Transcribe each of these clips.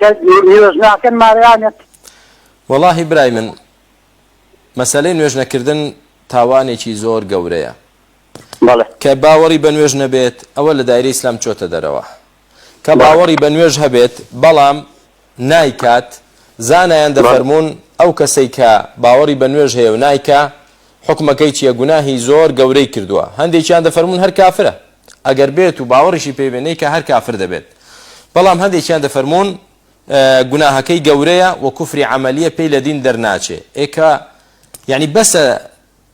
کە نوێژ ناکەن مارەیانێت؟ وەڵاهی برای من مەسەلەی نوێژ نەکردن تاوانێکی زۆر گەورەیە. بەڵێ. کە باوەڕی بە نوێژ نەبێت ئەوە لە دایرەی ئیسلام چۆتە دەرەوە. کە باوەڕی بە نوێژ هەبێت بەڵام نایکات، زانایان دەفەرموون ئەو کەسەی کە باوەڕی بە نوێژ هەیە و نایکا حوکمەکەی چیە گوناهی زۆر گەورەی کردووە، هەندێکیان دەفەرموون هەر کافرە ئەگەر بێت و باوەڕیشی پێ بێ نەیکا هەر کافر دەبێت، بەڵام هەندێکیان دەفەرموون گوناهەکەی گەورەیە و کوفری عەمەلیە پێی لە دین دەرناچێ. ئێ کە یەعنی بەسە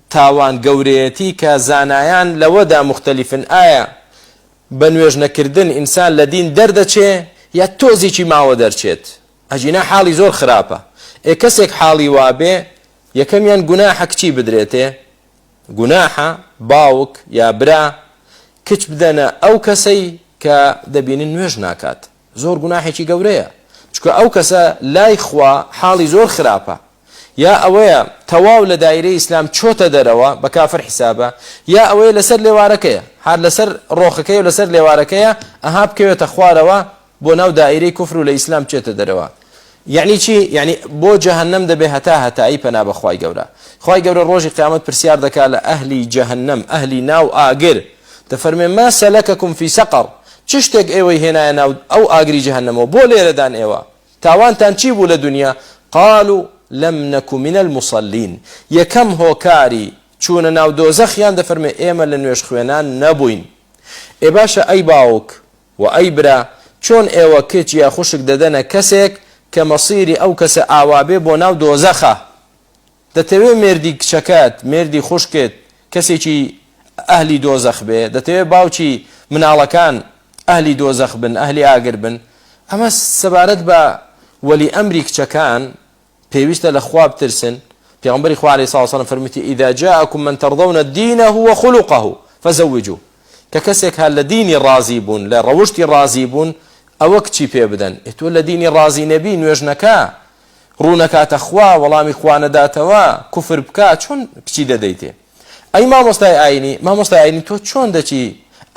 تاوان گەورەیەتی کە زانایان لەوەدا موختەلیفن ئایا بە نوێژ نەکردن ئینسان لە دین دەردەچێ یا تۆزێکی ماوە دەرچێت ئەگینا حاڵی زۆر خراپە ئێ کەسێک حاڵی وابێ یەکەمیان گوناحە کچی بدرێتێ گوناحە باوک یا برا کچ بدەنە ئەو کەسەی کە دەبینن نوێژ ناکات زۆر گوناحێکی گەورەیە چونکە ئەو کەسە لای خوا حاڵی زۆر خراپە یا ئەوەیە تەواو لە دایرەی ئیسلام چۆتە دەرەوە بە کافر حیسابە یا ئەوەیە لەسەر لێوارەکەیە هەر لەسەر ڕۆخەکەی و لەسەر لێوارەکەیە ئەها بکەوێتە خوارەوە بۆ ناو دایرەی کوفر و لە ئیسلام بچێتە دەرەوە یعنی چی یعنی بۆ جەهەنەم دەبێ هەتا هەتایی پەنا بە خوای گەورە خوای گەورە ڕۆژی قیامەت پرسیار دەکا لە ئەهلی جەهەنەم ئەهلی ناو ئاگر دەفەرمێ ما سلککم فی سقر چ شتێک ئێوەی هێنایە ناو ئەو ئاگری جەهەنەمەوە بۆ لێرەدان ئێوە تاوانتان چی بوو لە دونیا قالوا لم نک من المصلین یەکەم هۆکاری چوونە ناو دۆزەخیان دەفەرمێ ئێمە لە نوێژخوێنان نەبووین ئێ باشە ئەی باوک و ئەی برا چۆن ئێوە کچ یا خوشک دەدەنە کەسێک کە مەسیری ئەو کەسە ئاوابێ بۆ ناو دۆزەخە دەتەوێ مێردی کچەکەت، مێردی خوشکت کەسێکی ئەهلی دۆزەخ بێ؟ دەتەوێ باوکی مناڵەکان ئەهلی دۆزەخ بن، ئەهلی ئاگر بن؟ ئەمە سەبارەت بە وەلی ئەمری کچەکان پێویستە لە خوا بترسن. پێغەمبەری خوا علیە سڵاو وسلام فەرموویەتی، اذا جاءکم من ترضون دینه وخلقه فزوجوه، کە کەسێک هات لە دینی ڕازی بوون، لە ڕەوشتی ڕازی بوون، ئەوە کچی پێ بدەن. ئێ تۆ لە دینی ڕازی نەبی، نوێژ نەکا، ڕوو نەکاتە خوا وەڵامی خوا نەداتەوە کوفر بکا چۆن کچی دەدەیتێ ئەی مامۆستای ئاینی مامۆستای ئاینی تۆ چۆن دەچی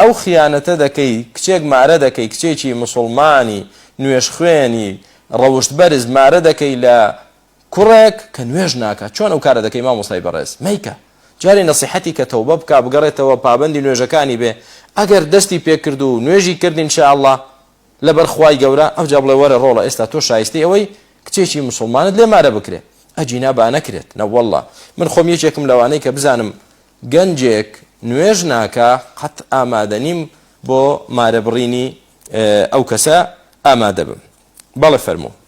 ئەو خیانەتە دەکەی کچێک مارە دەکەی کچێکی مسوڵمانی نوێژ خوێنی ڕەوشت بەرز مارە دەکەی لە کوڕێک کە نوێژ ناکا چۆن ئەو کارە دەکەی مامۆستای بەڕێز مەیکە جارێ نەسیحەتی کە تەوبە بکا بگەڕێتەوە پابەندی نوێژەکانی بێ ئەگەر دەستی پێکرد و نوێژی کرد ان شاء اللە لەبەر خوای گەورە ئەوجا بڵێ وەرە ڕۆڵە ئێستا تۆ شایستەی ئەوەی کچێکی موسڵمانت لێ مارە بکرێ ئەگینا با نەکرێت نەوەڵڵا من خۆم یەکێکم لەوانەی کە بزانم گەنجێک نوێژ ناکا قەت ئامادە نیم بۆ مارە بڕینی ئەو کەسە ئامادە بم بەڵێ فەرموو.